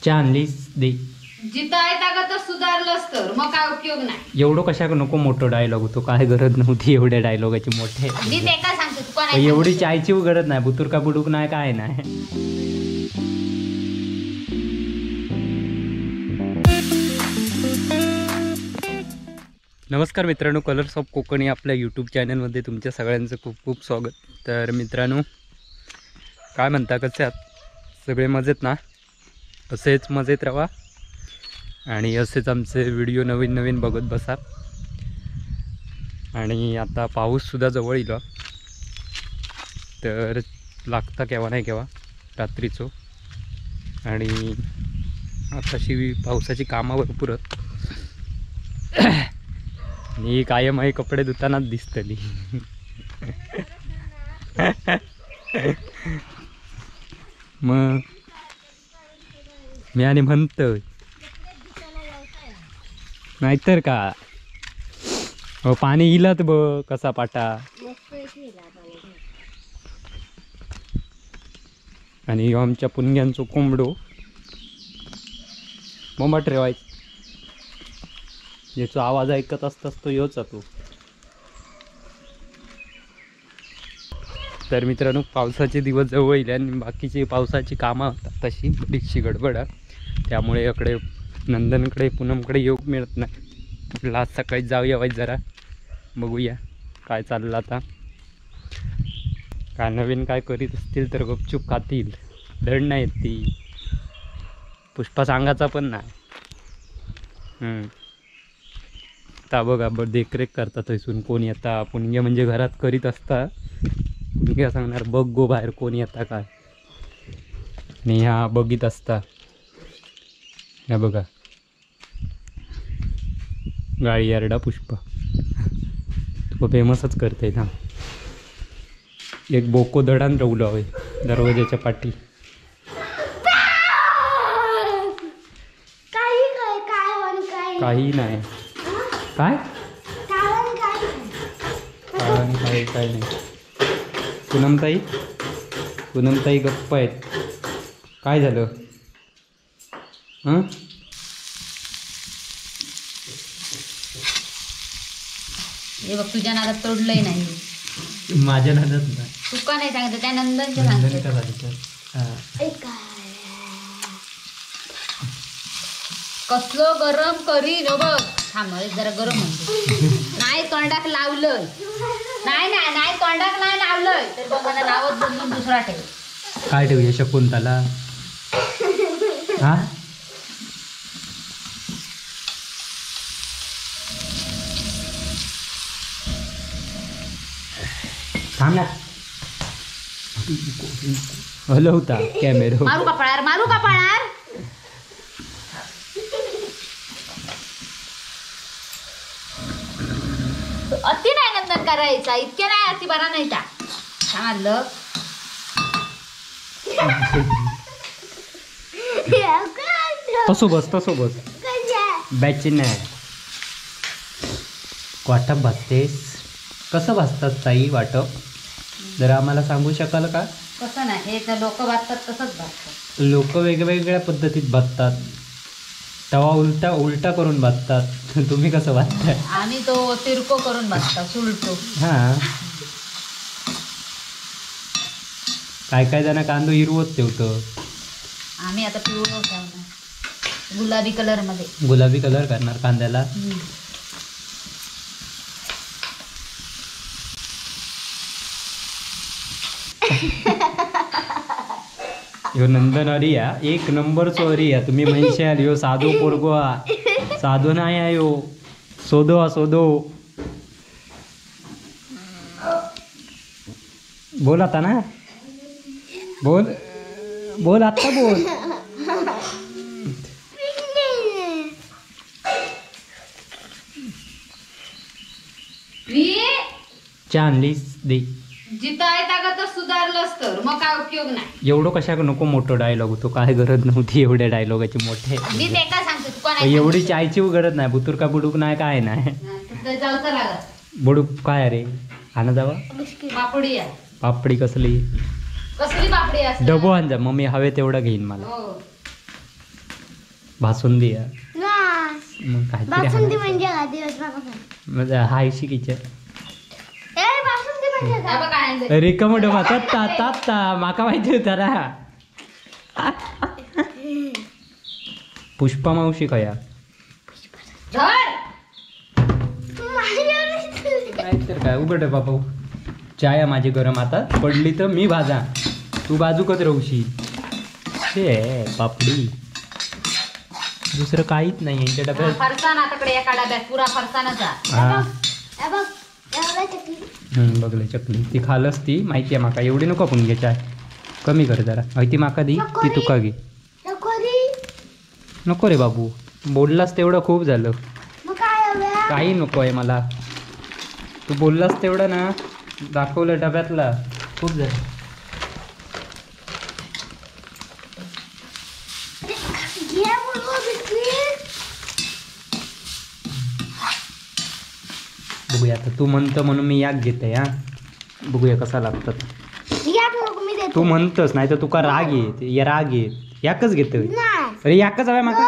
चांगलीच दे. जिथं आहे का तर सुधारलंच तर मग काय उपयोग नाही. एवढं कशाक नको मोठं डायलॉग होतो, काय गरज नव्हती एवढ्या डायलॉगाची मोठे. मी ते का सांगतो तुका नाही एवढी चायची गरज नाही, बुतुर का बुडूक नाही काय नाही. नमस्कार मित्रांनो, कलर्स ऑफ कोकणी आपल्या यूट्यूब चॅनलमध्ये तुमच्या सगळ्यांचं खूप खूप स्वागत. तर मित्रांनो काय म्हणता, कसे आहात सगळे? मजेत ना? असेच मजेत राहा आणि असेच आमचे व्हिडिओ नवीन नवीन बघत बसा. आणि आता पाऊससुद्धा जवळ येईल तर लागता केव्हा नाही केव्हा रात्रीचो. आणि आताशी पावसाची कामं भरपूर आहेत आणि कायम हे कपडे धुतानाच दिसतली. मग मी आणि म्हणतोय नाहीतर का हो, पाणी इलात ब कसा पाटा. आणि आमच्या पुणग्यांचो कोंबडो बोंबाट रेवायच, ज्याचा आवाज ऐकत असतास तो योच तो. तर मित्रांनो पावसाचे दिवस जवळ येईल आणि बाकीची पावसाची कामं होतात तशी बरीचशी गडबड, त्यामुळे इकडे नंदनकडे पूनमकडे योग मिळत नाही. म्हटलं आज सकाळी जाऊया वाईट जरा बघूया काय चाललं आता, काय नवीन काय करीत असतील तर गपचूप खातील, धड नाही ती पुष्पा सांगायचा पण नाही. आता बघा देखरेख करतात थंयसून कोण येता. पुणगे म्हणजे घरात करीत असता, पुणग्या सांगणार बघ गो बाहेर कोण येता काय, आणि ह्या बघित असता. ह्या बघा गाळी यारडा पुष्पा तुका फेमसच करते ना. एक बोको दडान रवलो हवे दरवाजाच्या पाठी. काही नाही काय काय काय नाही. पूनमताई पूनमताई गप्प आहेत, काय झालं? हां हे बघ तुझ्या नादात तोडलंय नाही, माझ्या नादात नाही. तुका नाही सांगत त्या नंदनच्या सांगतो. कसलं गरम करी न बघ, थांब जरा गरम म्हणतो. नाही तोंडाक लावलंय, नाही नाही नाही तोंडाक नाही लावलंय तर बघ मला नावच बदलून दुसरा ठेव. काय ठेवूया शकुंतला? हा थांब ना, हलवता कॅमेरा. मारू कपाळार, मारू कपाळार. अति नाही नंदन करायचा, इतके नाही अति बरा नाही का सांगितलं. तसो बस तसो बस बॅच नाही. वाटप भाजतेस, कसं भाजतात ताई वाटप, जरा आम्हाला सांगू शकाल का? कसं नाही, हे लोक भाजतात तसंच भाजतात. लोक वेगवेगळ्या पद्धतीत भाजतात, तवा उलटा उलटा करून भाजतात, तुम्ही कसं भाजताय? आम्ही तो तिरको करून भाजतो, सुलटो. हां काय काय जण कांदो हिरवत ठेवतं, आम्ही आता पिवळं ठेवणार गुलाबी कलर मध्ये. गुलाबी कलर करणार कांद्याला. ह्यो नंदन अरिया एक नंबर अरिया. तुम्ही म्हणशाल ह्यो साधो पोरगो हा, साधो नाही ह्यो, सोदो हा सोदो. बोल आता ना, बोल बोल आता बोल. चांगलीच दे. जिथं आहे का तर सुधारलंच तर मग काय उपयोग नाही. एवढं कशाक नको मोठं डायलॉग होतो, काय गरज नव्हती एवढ्या डायलॉगाची मोठे. मी ते का सांगतो तुका नाही एवढी चायची गरज नाही, बुतुर का बुडूक नाही काय नाही. जाऊचं लागत बुडूक काय रे आणा जावा. पापडी आहे. पापडी कसली? कसली पापडी असते? डबो आण जा, मग मी हवे तेवढा घेईन मला. हो. बासुंदी आहे. मग काहीतरी बासुंदी म्हणजे काय? हायशी किचन बासुंदी म्हणजे काय? रिकामं डबा ता ता ता माका माहिती होता ना. पुष्पा मावशी खया नाही तर काय. उघड बाबा चाय माझी गरम आता पडली तर मी भाजा, तू बाजूकच रवशी. शे पापडी दुसरं काहीच नाही यांच्या डब्यात. फरसाणा तिकडे एका डब्यात पुरा फरसाणाचा. बघले चकली ती खालस ती माहिती आहे माका. एवढी नको आपण घे चाय कमी कर जरा. ती माका दी ती तुका घे. नको रे बाबू बोललास तेवढं खूप झालं. काही नको आहे मला, तू बोललास तेवढं ना दाखवलं डब्यातला खूप झालं. बघूया आता तू म्हणतो म्हणून मी याक घेते. हा बघूया कसा लागतात. तू म्हणतोस नाही तर तुका राग येत. या राग येत याकच घेत. अरे याकच हव्या माका.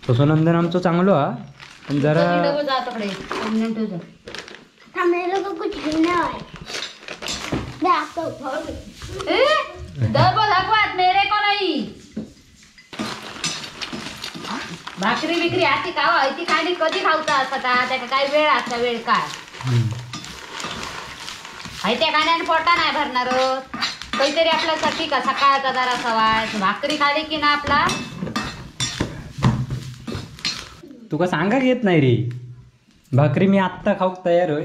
तसं नंदन आमचं चांगलो हा पण जरा भाकरी बिकरी आती खावा ती काय कधी खावता असता त्याका काय वेळ असता वेळ काय त्या खाण्याने पोटा नाही भरणार. काहीतरी आपल्यासाठी का सकाळचा जरा सवाय भाकरी खाली की ना आपला. तुका सांगा येत नाही रे भाकरी मी आत्ता खाऊक तयार होय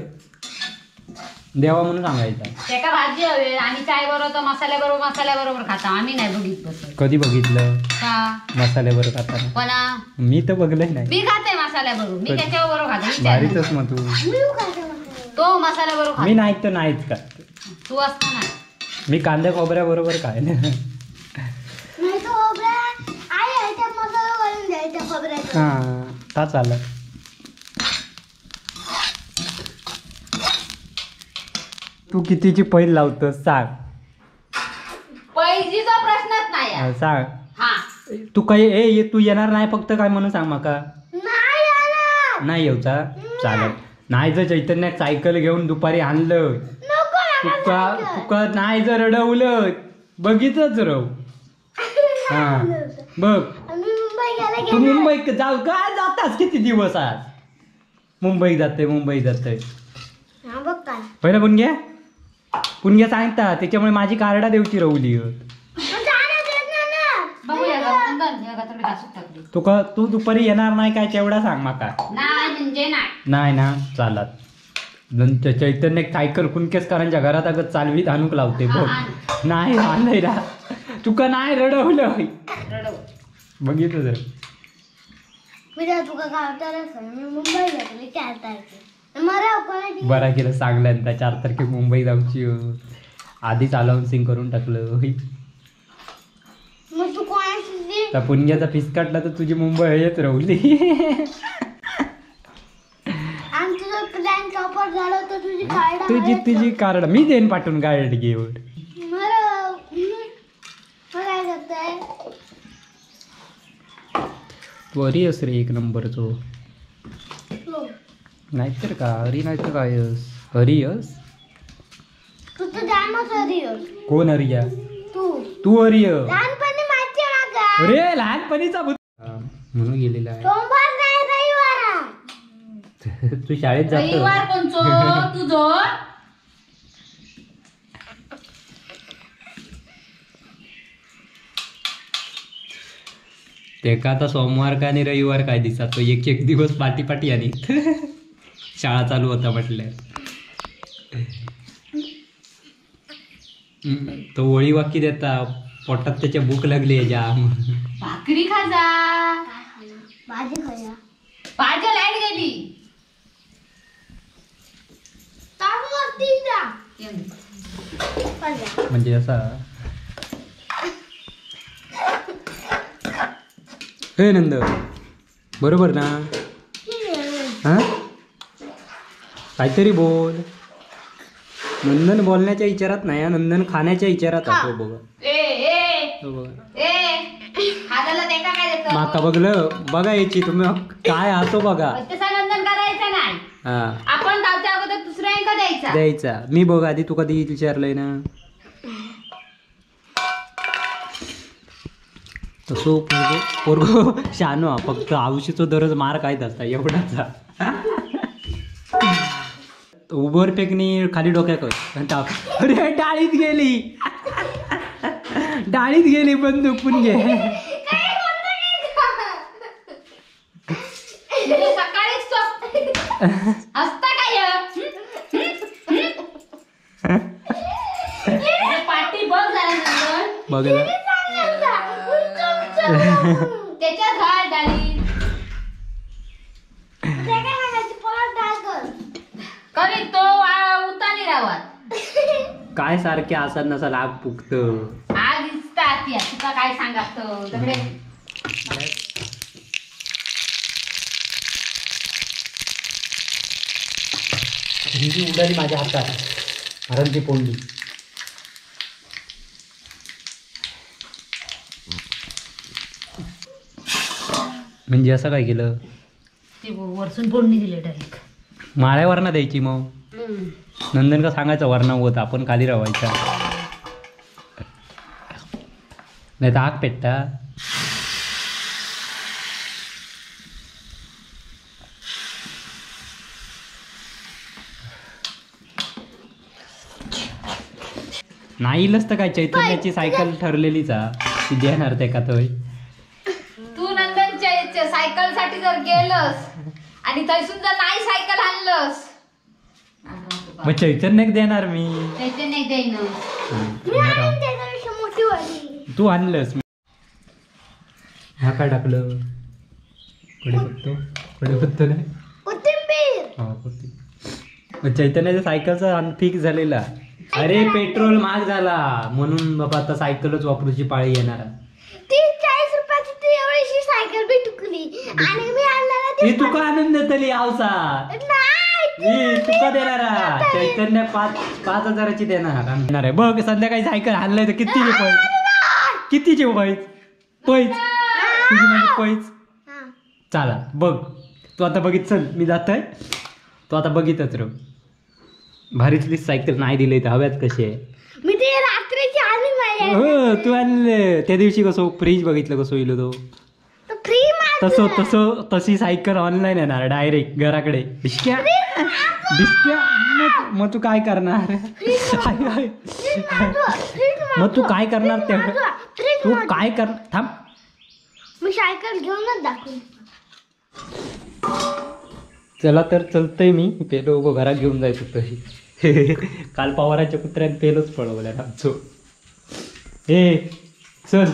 देवा म्हणून सांगायचा. त्याका भाजी हवे आणि चाय बरोबर मसाल्या बरोबर मसाल्या बरोबर खाता. आम्ही नाही बघित बसत. कधी बघितलं का मसाल्या बरोबर खाताना? कोणा मी तर बघलंय नाही. मी खाते मसाल्या बरोबर. मी त्याच्या बरोबर खाते. भारीच मग तू तो मसाल्या बरोबर. मी नाही तर नाहीच का तू असताना मी कांद्या खोबऱ्या बरोबर काय नाही. हा ता चालत. तू कितीची पैल लावतोस सांग. पैजीचा प्रश्नच नाही सांग. तू काय ए तू येणार नाही फक्त काय म्हणून सांग माका. नाही येऊचा चालत नाही. जर चैतन्यात सायकल घेऊन दुपारी आणलं तुका तुका नाही जर रडवलं बघितच रव. हा बघ तू मुंबईत जाऊ का जातास किती दिवस आज मुंबईत जाते मुंबईत जाते. पहिला पुणग्या पुणग्या सांगता त्याच्यामुळे माझी कार्डा देवची रवली. तुका तू दुपारी येणार नाही काय तेवढा सांग माका. नाही ना चालत. चैतन्य सायकल कुणकेसकरांच्या घरात अगं चालवीत आणूक लावते बघ. नाही आणलंय ना तुका नाही रडवलं बघितलं जर. बरा केलं सांगल्यानंतर 4 तारखे मुंबई जाऊची आधीच अनाउन्सिंग करून टाकलं. पुणग्याचा फीस काढला तर तुझी मुंबई हेच रवली. तुझी तुझी कार्ड मी देईन पाठवून कार्ड घेऊन. तू अरी अस रे एक नंबरचो. नाहीतर का अरी नाही तर काय हरी अस. कोण हरिया? तू हरिय. अरे लहानपणीचा म्हणून गेलेला आहे. तू शाळेत जातो. रविवार कोणचो तुझो? ते का आता सोमवार काय आणि रविवार काय दिसत तो एक एक दिवस पाठी पाठी आणि शाळा चालू होता म्हटलं. तो वळी वाकी देता पोटात त्याच्या भूक लागली आहे जाम. भाकरी खा जा भाजी खाया. भाजी लाईट गेली. म्हणजे असा हे नंद बरोबर ना? हा काहीतरी बोल. नंदन बोलण्याच्या विचारात नाही, नंदन खाण्याच्या विचारात आहे. तो बघा, तो बघा. करायचं. माका बघलं बघा याची तुम्ही काय आतो बघा. तसा नंदन करायचा नाही. आपण गावच्या अगोदर दुसऱ्यांका द्यायचा द्यायचा. मी बघ आधी तू कधी विचारलंय ना तसो पोरगो पोरगो शानो फक्त आवशीचो दररोज मार खायत असता एवढाच. उभर फेकणी खाली डोक्याक. अरे डाळीत गेली डाळीत गेली बंदूक पण घे. सकाळीच असता काय पाठी बघ झाला नंदन बघला त्याच्यात घाल डाळी करीत तो उतानी रावत काय सारखे असा नसा आग फुकत आग दिसतात तुका काय सांगात सगळे. हिंदी उडाली माझ्या हातात कारण ती फोडली. म्हणजे असं काय केलं ते वरसून फोडणी दिली डायरेक्ट. माळ्यावर ना द्यायची मग नंदन का सांगायचं वरणा होत आपण खाली रवायचा नाही तर आग पेटता. नाही इलंच तर काय चैतन्याची सायकल ठरलेलीच ती देणार ते का तोय. तू नंदन सायकल साठी जर गेलस आणि थंयसून जर नाही सायकल आणलंस मग चैतन्याक देणार मी. चैतन्याक देईन तू आणलंस. हा काय टाकलं कडे कडे नाही कोथिंबीर. चैतन्याच्या सायकलचा फिक्स झालेला. अरे पेट्रोल महाग झाला म्हणून बाबा आता सायकलच वापरूची पाळी येणार. 30-40 रुपयाची ती एवढीशी सायकल बी टुकली आणि मी आणलेला ती तुका आणून देतली आवसा मी तुका देणार. चैतन्य 5-5 हजाराची देणार आहे बघ. संध्याकाळी सायकल आणलंय तर कितीचे पैस कितीचे पैस पैस तुझी म्हणजे पैस. चला बघ तू आता बघित चल मी जातोय. तू आता बघितच रो भारीतली सायकल नाही दिली तर हव्यात कशी आहे. मी ते रात्रीची आणली माझ्या. हो तू आणले त्या दिवशी कसं फ्रीज बघितलं कसं होईल तो तसं तसं तशी सायकल ऑनलाईन येणार डायरेक्ट घराकडे. डिस्क्या डिस्क्या मग तू काय करणार मग तू काय करणार ते तू काय कर थांब मी सायकल घेऊनच दाखवून. चला तर चलतंय मी पेलो उभं घरात घेऊन जायचं तरी. काल पवाराच्या कुत्र्याने पेलोच पळवल्या आमचो. ए चल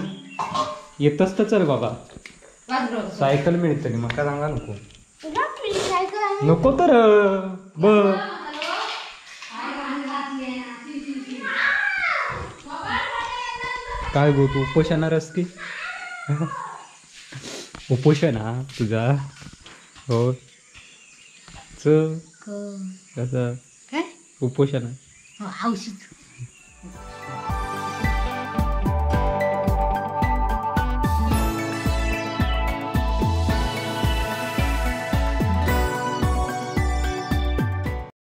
येतच तर चल बाबा. सायकल मिळते मग काय सांगा नको नको तर बघ. काय गो तू उपोषणारस की उपोषण हा तुझा हो कसं उपोषण.